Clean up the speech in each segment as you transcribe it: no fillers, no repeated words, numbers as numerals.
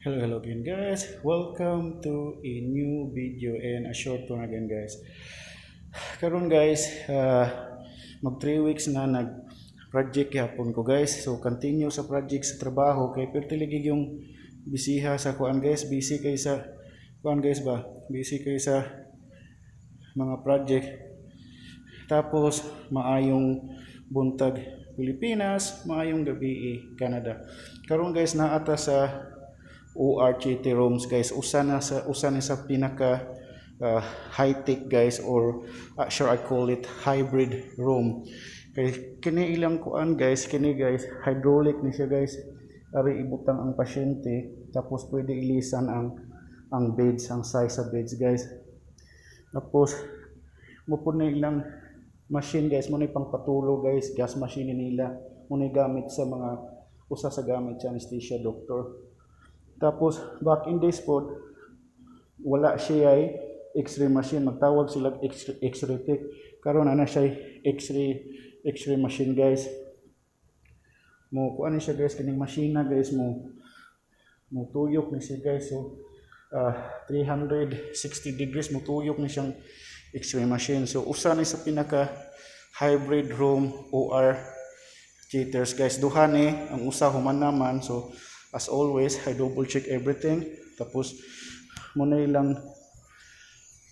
Hello, hello again, guys. Welcome to a new video and a short one again, guys. Karon, guys, mag 3 weeks na nag project gyapon ko, guys. So continue sa project sa trabaho kay perti lagi yung bisiha sa kuan, guys, busy kay sa kuan, guys, ba? Busy kay sa mga project. Tapos maayong buntag, Pilipinas, maayong gabi, eh, Canada. Karon, guys, naa ta sa ORCT rooms, guys. Usa ni sa pinaka high-tech, guys, or sure I call it hybrid room. Kay kini ilang kuan, guys, kini, guys, hydraulic ni siya, guys. Ari ibutang ang pasyente, tapos pwede ilisan ang beds, ang size sa beds, guys. Tapos mao po na ilang machine, guys, mo na pangpatulog, guys, gas machine nila. Mo na gamit sa mga usa sa gamit sa anesthesia doctor. Tapos back in days po, wala siya ay x-ray machine. Magtawag sila x-ray tech. Karon ana siya x-ray machine, guys. Mo kuan ni siya, guys, kining machine na, guys, mo mo tuyok ni siya, guys. So 360 degrees mo tuyok ni siyang x-ray machine. So usa ni sa pinaka hybrid room OR theaters, guys. Duha ni ang usa human naman. So as always, I double check everything. Tapos mo na ilang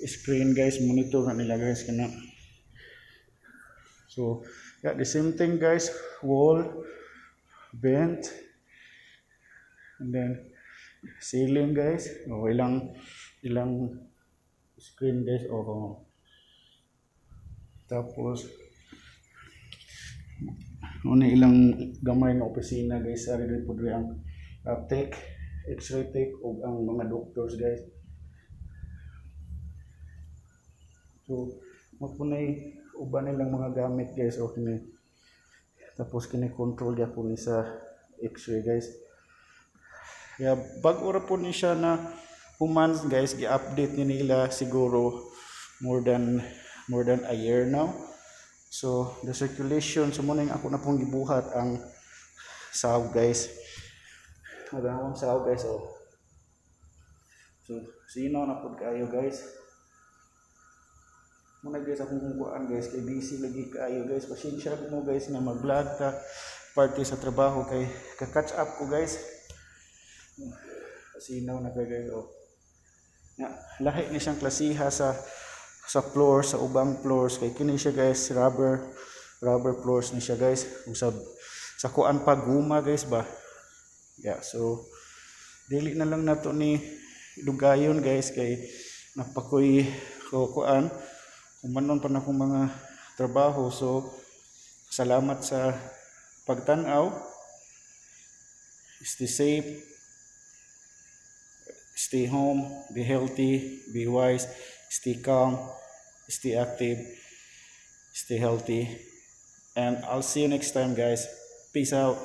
screen, guys, monitor na nila, guys, kana. So yeah, the same thing, guys, wall vent and then ceiling, guys. O ilang screen, guys, o tapos ano ilang gamay nga opisina, guys. Ari diri po diri ang tech, x-ray tech ug ang mga doctors, guys. So mao po nay uban nilang mga gamit, guys, o kini. Tapos kini control gyapon ni sa x-ray, guys. Kaya bag-o ra po ni siya na human, guys, gi-update ni nila siguro more than a year now. So the circulation, so mo na yung ako na pong gibuhat ang sahog, guys. Magandang sahog, guys, oh. So sino na pud kaayo, guys. Muna, guys, akong kuan, guys, kay busy lagi kaayo, guys. Pasensya mo, guys, nga mag-vlog ta party sa trabaho kay ka-catch up ko, guys. Sinaw na kay, guys, oh. Nga, lahi ni siyang klasiha sa floor, sa ubang floors, kay kini siya, guys, rubber floors ni siya, guys. Ug sa kuan pa guma, guys, ba. Yeah, so dili na lang nato ni dugayon, guys, kay napakoy kuan humanon pa na akong mga trabaho. So salamat sa pagtan-aw. Stay safe, stay home, be healthy, be wise, stay calm, stay active, stay healthy. And I'll see you next time, guys. Peace out.